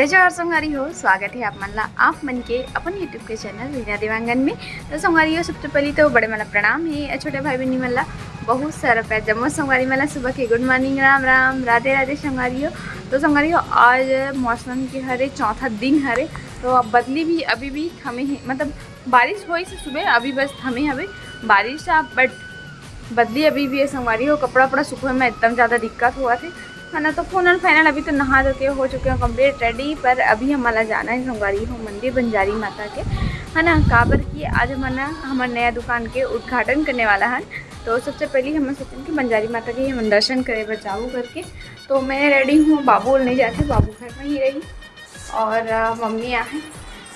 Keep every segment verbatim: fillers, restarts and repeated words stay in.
जय जोहार संगवारी हो, स्वागत हे आप मन ला, आप मन के अपन YouTube के चैनल रीना देवांगन में। तो संगवारी हो, सबसे पहली तो बड़े मन ला प्रणाम हे, अउ छोटे भाई बहिनी मन ला बहुत सारा प्यार। जम्मो संगवारी मन ला सुबह के गुड मॉर्निंग, राम राम, राधे राधे संगवारी हो। तो संगवारी हो, आज मौसम के हरे चौथा दिन हरे, तो अब बदली भी अभी भी थमे हे, मतलब बारिश होइस सुबह, अभी बस थमे हवे बारिश, बट बदली अभी भी हे संगवारी हो। कपड़ा उपड़ा सुखोए में एकदम ज़्यादा दिक्कत होवत हे, है ना। तो फोन और फाइनल अभी तो नहा धो के हो चुके हो कंप्लीट रेडी, पर अभी हमन ला जाना हे संगवारी हो मंदिर बंजारी माता के, है ना, काबर कि आज हमन ह हमर नया दुकान के उद्घाटन करने वाला हन। तो सबसे पहले हमन सोचन कि बंजारी माता के हमन दर्शन करे बर जाबो करके। तो मैं रेडी हूँ, बाबू नहीं जाथे, बाबू घर में ही रही। और अ, मम्मी आहे,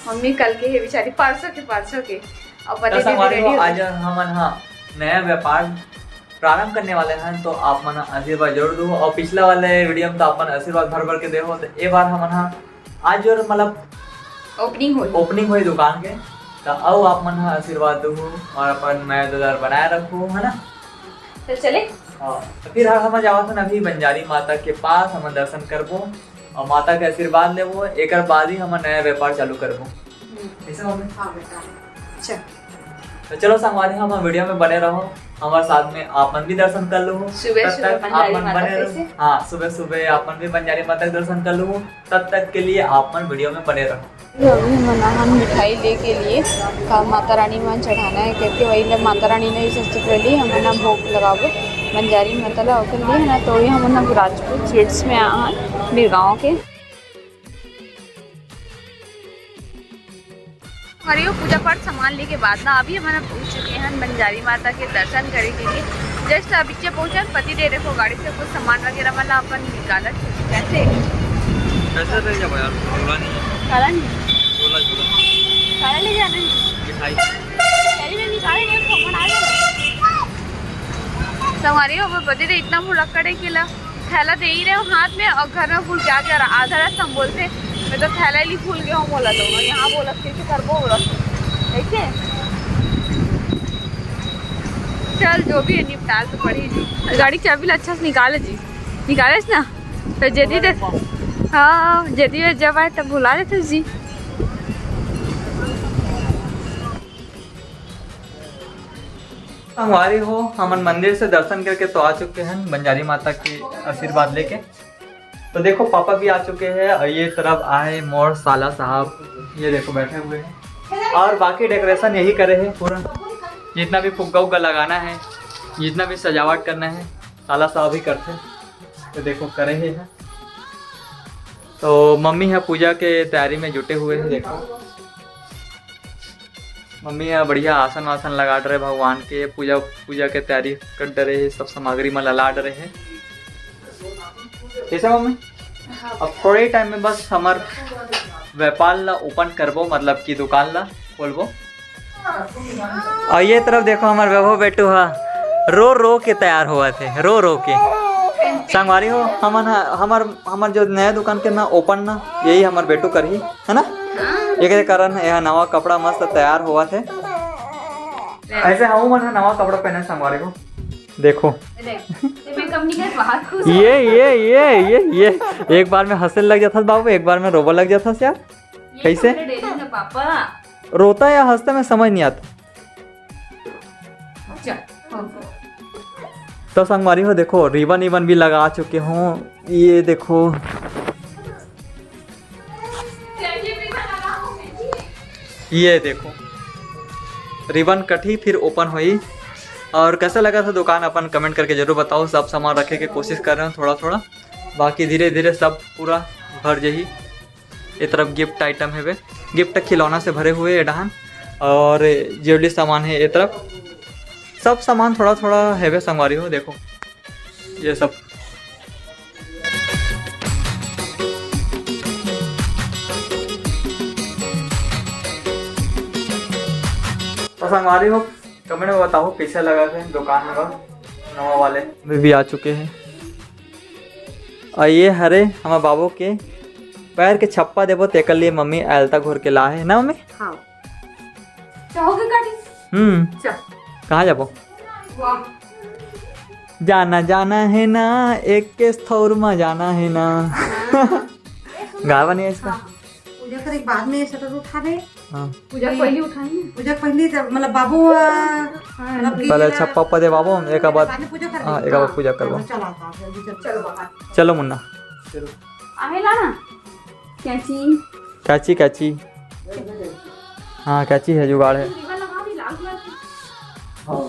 मम्मी कल के हे बेचारी, परसों के, परसों के। अब तो बदली दीदी संगवारी हो, रेडी हो आज गई। हमन हा नया व्यापार प्रारंभ करने वाले हैं, तो आप मन आशीर्वाद जरूर दो। और पिछला वाले वीडियो में तो अपन आशीर्वाद भर भर के दे हो, तो ए बार हमन हा आज जो मतलब ओपनिंग होई। ओपनिंग होई दुकान के, तो आओ आप मन हा आशीर्वाद दो और अपन नया दरार बनाए रखो, है ना। तो चले? हाँ, तो फिर हम जावत हन अभी बंजारी माता के पास, हमन दर्शन करबो और माता के आशीर्वाद लेबो, एकर बाद ही हमन नया व्यापार चालू करबो। हम्म। कैसे मम्मी? हाँ बेटा, चल। तो चलो संगवारी, हमर वीडियो में बने रहो, हमर साथ में आप मन भी दर्शन कर लो। सुबह तब सुबह तक आप बंजारी मन माता बने रहो। कैसे? हाँ, सुबह सुबह आप मन भी बंजारी माता के दर्शन कर लो। तब तक के लिए आप मन वीडियो में बने रहो। अभी हमन आहन मिठाई लेके लिए का माता रानी मन चढ़ाना है, क्योंकि वही ला माता रानी ने सबसे पहले हमन ह भोग लगाबो बंजारी माता ला, ओकर लिए है ना। तो ये हमन ह राजपूत स्वीट्स में आहन बीरगांव के। और ये पूजा पाठ सामान लेके बाद ना अभी हमन पहुंच चुके हैं बंजारी माता के दर्शन करे के लिए। जस्ट अभी पहुंचन, पति दे देखो गाड़ी से कुछ सामान वगैरह मन ला अपन निकालत हे। कैसे? कैसे ले जाबो यार? झोला नहीं है। काला नहीं? झोला, झोला। काला ले जाना है? मिठाई। चलिए, मैं निकाल रही हूँ, फोन आ गया। संगवारी हो, पति दे इतना भुलक्कड़ हे कि ला थैला दे ही रहे हो हाथ में और घर में भूल के आ जा रहा। आधा रास्ता हम बोलते, "मैं तो थैला ही भूल गया हूँ," बोला तो, "मैं यहाँ बोला, कैसे करबो?" बोला तो, ठीक है, चल, जो भी है, निपटाल तो पड़ी जी। गाड़ी की चाबी ला अच्छा से निकाले जी, निकाले ना, तो जेदी दे, हाँ, जेदी में जब आए तब भुला देते जी। संगवारी हो, हमन मंदिर से दर्शन करके तो आ चुके हैं बंजारी माता के आशीर्वाद लेके। तो देखो, पापा भी आ चुके हैं और ये तरफ आए मोर साला साहब, ये देखो बैठे हुए हैं। और बाकी डेकोरेशन यही करे हैं पूरा, जितना भी फुग्गा उग्गा लगाना है, जितना भी सजावट करना है, साला साहब ही करते हैं। तो देखो, करे ही है। तो मम्मी है पूजा के तैयारी में जुटे हुए हैं। देखो, मम्मी ह बढ़िया आसन वासन लगा डरे भगवान के, पूजा, पूजा के तैयारी कर डरे हे, सब सामग्री मन ला ला डरे हे। कैसे मम्मी? हाँ। अब थोड़े टाइम में बस हमर व्यापार ला ओपन करबो, मतलब कि दुकान ला खोलबो। और ये तरफ देखो, हमर वैभव बेटू हा रो रो के तैयार होवत हे, रो रो के। संगवारी हो, हमन ह-, हमर, हमर जो नया दुकान के ना ओपन ना, यही हमर बेटू करही, है ना? हाँ। एकरे कारण यह नवा कपड़ा मस्त तैयार होवत हे। ऐसे हमू मन ह नवा कपड़ा पहने संगवारी हो। देखो। देख, ये भी कम नहीं कर, बहुत खुश ये, है। ये, ये, ये, ये। एक बार में हंसे लग जाता बाबू, एक बार में रोबो लग जाता यार। ये कैसे? तो मेरे daily का पापा। रोता या हंसता, मैं समझ नहीं आता। चल, हो गया। तो संगवारी हो, देखो, रिबन इबन भी लगा चुके हों। ये देखो, ये देखो, रिबन कटही फिर ओपन होई। और कैसा लगा था दुकान, अपन कमेंट करके जरूर बताओ। सब सामान रखे के कोशिश कर रहे हो थोड़ा थोड़ा, बाकी धीरे धीरे सब पूरा भर जही। ये तरफ गिफ्ट आइटम हेवे, गिफ्ट खिलौना से भरे हुए ये डहान, और ज्वेलरी सामान है ये तरफ। सब सामान थोड़ा थोड़ा हेवे संगवारी हो, देखो ये सब। तो संगवारी हो, कमेंट में बताओ कैसे लगा थे दुकान में नवा वाले। अभी भी आ चुके हैं। और ये हरे हमारे बाबू के पैर के छप्पा देबो, तेकर लिए मम्मी आलता घोर के ला है ना मम्मी? हाँ। चाहोगे काटी? हम्म। चल। कहाँ जाबो? वाह। जाना, जाना है ना, एक के थौर में जाना है ना। हाँ। गावा नहीं है इसका? हाँ। पूजा करे के बाद में शटर उठावे। हाँ। पूजा पहले उठाई ना। पूजा पहले जब, मतलब, बाबू, आ, हाँ। मतलब कि पहले छप्पा पदे बाबू, एक बाद, बाद में पूजा कर हाँ, देंगे। एक बाद हाँ। पूजा करबो। चलो, चलो, चलो, चलो बाहर। चलो मुन्ना। चलो। आहे ला ना। कैंची। कैंची, कैंची। हाँ, कैंची है, जुगाड़ है। रिबन लगा भी लाल कलर की। हाँ।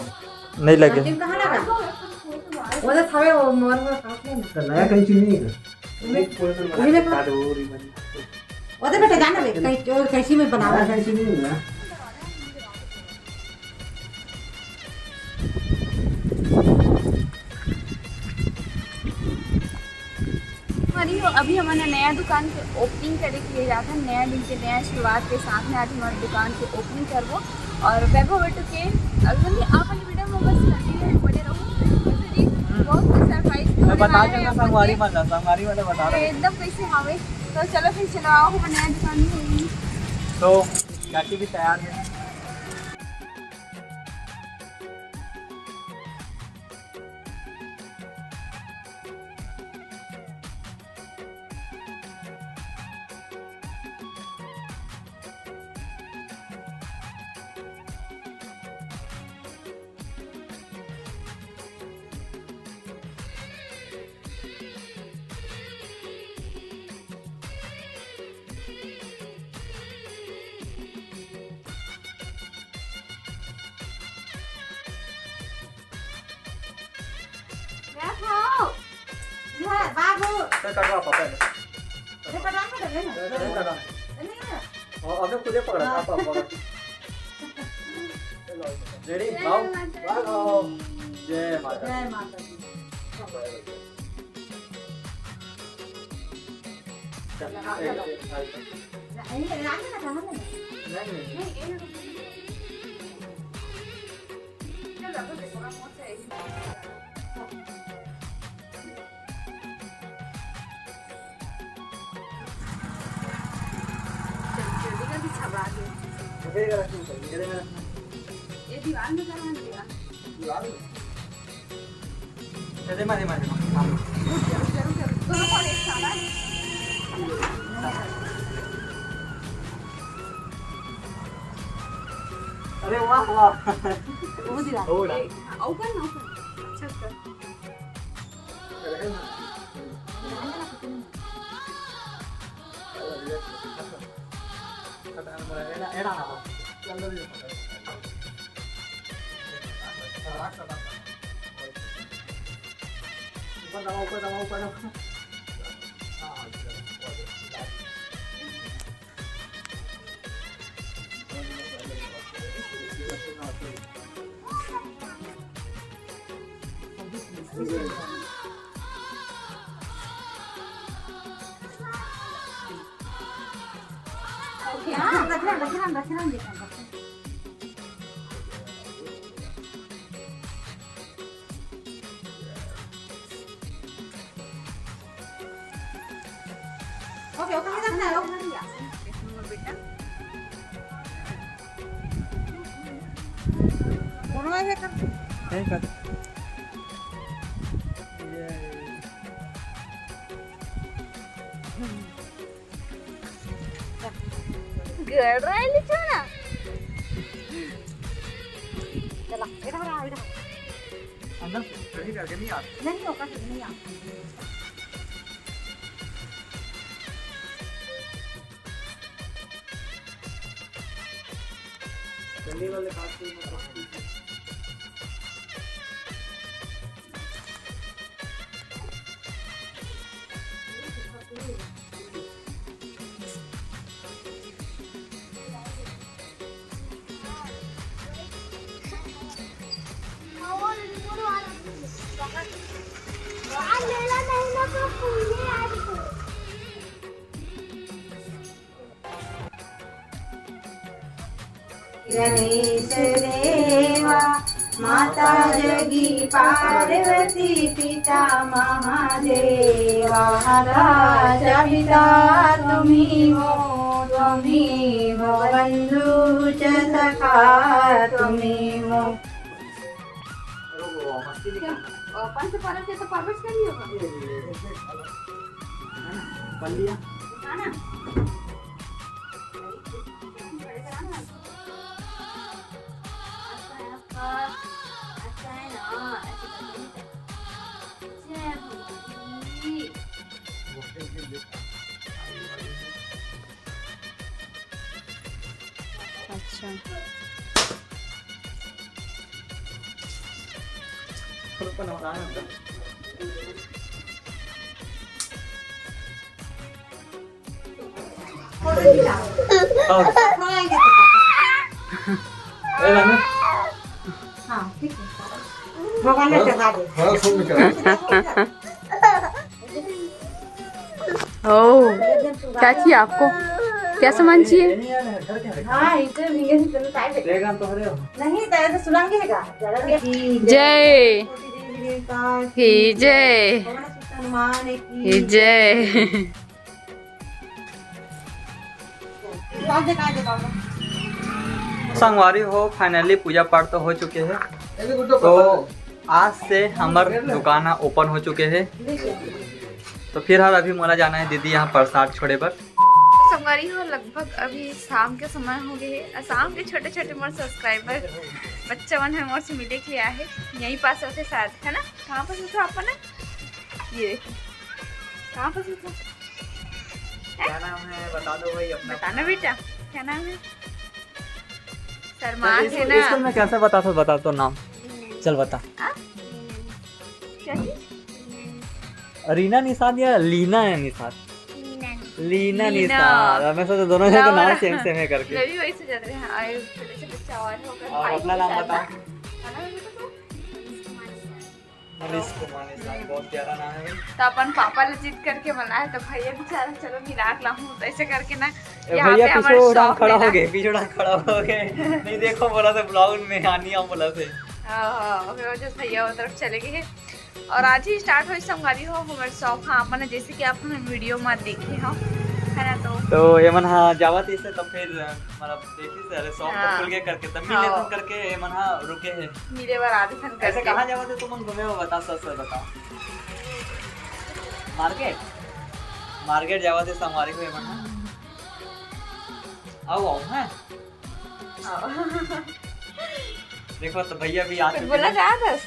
नहीं लगे। रिबन कहाँ लगा? वो तो थवे, वो मोर में काट लेना। तो नया कैंची नहीं है? वही में, वही में काट। वो रिबन। वो दे बेटा, जाना बे, कैंची, और कैंची में बनावा। नया कैंची नहीं है ना? अरे, अभी हमन नया दुकान के ओपनिंग करे के लिए जात हन। नया दिन के नया शुरुआत के साथ में आज हमर दुकान के ओपनिंग करबो। और वैभव ऑटो के अभी आप वाली वीडियो में बस कंटिन्यू बने रहू, क्योंकि बहुत कुछ सरप्राइज मैं बता देना संगवारी मन ला, संगवारी मन ला बता देना। एकदम कैसे हवे। तो चलो फिर, चलो आओ, हमर नया दुकान में होगी। तो काकी भी तैयार है। ले खाओ। ले, बाबू। चल, कटवा, पापा ने। ये पटान को दे ना। चल, चल, कटवा। नहीं ना। हाँ, अबे खुदे पकड़ा, हाँ। Papa, papa. चलो, रेडी? जय आओ। माता दी। आओ। जय माता दी। जय माता दी। चल, चल, चल, चल। नहीं, नहीं, नहीं। ये दीवार में करना है, दीवार में। दीवार में? चले, मारे, मारे, मारे। अरे वाह, वाह। वो दिला। हो रहा। हाँ, ऊपर ना, ऊपर। अच्छा, ऊपर। अरे ना। ऊपर दबाओ, ऊपर दबाओ, ऊपर दबाओ। ओके, ओके, रखना है, ओके। बेटा। दोनों में से कर। यही कर। ये। गड़ रहा है लिचू ना। चला, इधर आ, इधर। अंदर से सही करके नहीं आता। नहीं होगा, नहीं आता। चंडीगढ़ ले खास कोई मतलब। गणेश देवा, माता जगी पार्वती, पिता महादेवा। माता च पिता तुम्ही हो, तुम्ही भवबंधू च सखा तुम्ही हो। क्या? अ, पंच परब के तो परवेश का नहीं होगा। कर लिया। अच्छा। ए, रानू। हाँ, ठीक है। भगवान ने चढ़ा दे। बड़ा सुंदर चढ़ा। ओ, क्या चाहिए आपको? क्या सामान चाहिए? हाँ, इधर भी यही दोनों type है। नहीं, तो ऐसे सुनाएंगे का? जय। ही जय। हनुमान की। ही जय। संगवारी हो, finally पूजा पाठ तो हो चुके हे। तो आज से हमर दुकान ह open हो चुके हे। तो फिर हर अभी मोला जाना हे दीदी यहाँ प्रसाद छोड़े बर। संगवारी हो, लगभग अभी शाम के समय हो गए हे। अउ शाम के छोटे-छोटे मोर subscriber बच्चा मन हे, मोर से मिले के लिए आए हे। यहीं पास होते शायद, है ना? कहाँ पास होते आप ना? ये देखो, कहाँ पास होते? क्या नाम है? बता दो भाई अपना। बताना बेटा, क्या नाम है? शर्मा चल, है इसको, ना? इसको मैं कैसे बता, तो बता तो नाम। चल बता। हाँ? क्या है? रीना निषाद या लीना है निषाद? लीना। लीना लीना। निषाद। मैं सोचा दोनों जगह नाम नाम same same है करके। मैं भी वही सोच रही हूँ। आए छोटे छोटे चावल होकर और भाई अपना के नाम साथ बता। ना। खाना में भी तो मनीष कुमार निषाद, बहुत प्यारा नाम है भाई। तो अपन पापा ले जिद करके मना है, तो भैया बेचारा चलो मिला के लाऊं, तो ऐसे करके ना ए, यहाँ भैया पे हमारे पीछे उड़ा shop खड़ा में हो ना गए, पीछे उड़ा खड़ा हो गए। नहीं देखो बोला था vlog में आनी आओ बोला थे। हाँ, हाँ, ओकर वजह से भैया वो तरफ चले गए हैं। और आज ही start हुई संगवारी हो हमारे shop। हाँ, अपन जैसे कि आप हमें video में देखे हो, है ना, तो तो ये मन हाँ जावत इसे तो फिर मतलब देखी से, अरे shop तो हाँ। खुल गए करके, तब मिल हाँ। लेथन करके ये मन हाँ रुके हैं। मिले बर आदि थन ऐसे करके। कहाँ जावत है तुम घूमे हो? बता, सच सच बताओ। Market? Market जावत है संगवारी को ये मन हाँ। आओ, आओ, हैं? आओ। देखो तो भैया भी आ कुछ चुके बोलना हैं। चाहत हस?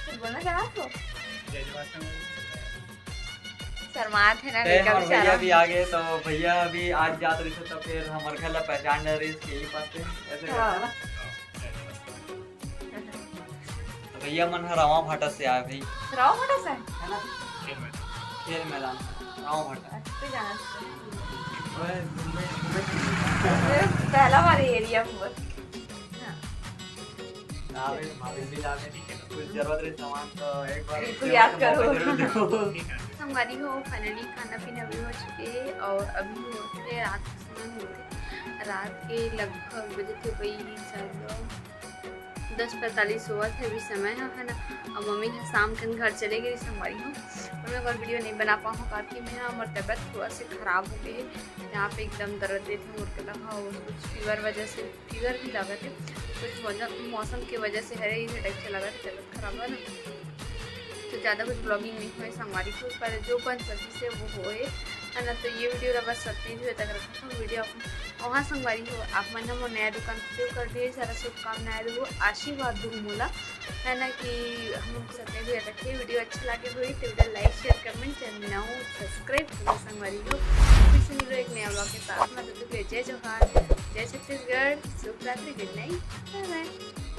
कुछ बोलना चाहत हो? शर्मात है ना ए, लड़का हमार भैया बेचारा। भी आ गए, तो भैया भी आज जात रही थे, तो फिर हमारे घर ला पहचान रहे इसके ही पास से, ऐसे हाँ। करके ना। तो भैया मन ह रावा भाटा से आए भाई। रावा भाटा से? है ना? खेल मैदान। खेल मैदान, रावा भाटा। अच्छे जाना चाहिए। ओए, घूमे, घूमे। ये पहला बार area हुआ। हाँ। आवे, भाभी भी लावे, ठीक है, कुछ जरूरत रहे सामान तो एक बार बिल्कुल याद करो। जरूर दो। संगवारी हो, finally खाना पीना भी हो चुके हैं और अभी होते रात के समय होते, रात के लगभग बजे थे वही शायद दस पैंतालीस होवत है अभी समय है, है ना। और मम्मी है शाम के घर चले गई संगवारी हो, और मैं और video नहीं बना पाऊँ, काबर कि मैं हमार तबीयत थोड़ा से खराब हो गई है, यहाँ पे एकदम दर्द देते हैं मोर के लगा और कुछ fever वजह से। Fever भी लागत है, कुछ वजह, मौसम के वजह से हरे, इसे type से लागत है, तबीयत खराब है ना, तो ज़्यादा कुछ vlogging नहीं हुए संगवारी के ऊपर, जो बन सकी से वो होए, है ना। तो ये video ला बस सत्ती हुए तक रखा था video अपन। और हाँ संगवारी हो, आप मन ह मोर नया दुकान शुरू कर दिए, सारा शुभकामनाएं दो, आशीर्वाद दो मोला, है ना, कि हम लोग सत्ती हुए तक ये video अच्छा लगे हुए तो video like, share, comment, channel नवा subscribe करो संगवारी हो। फिर से मिलो एक नया vlog के साथ, मतलब तो जय जोहार, जय छत्तीसगढ़, शुभ रात्रि, good night, bye bye।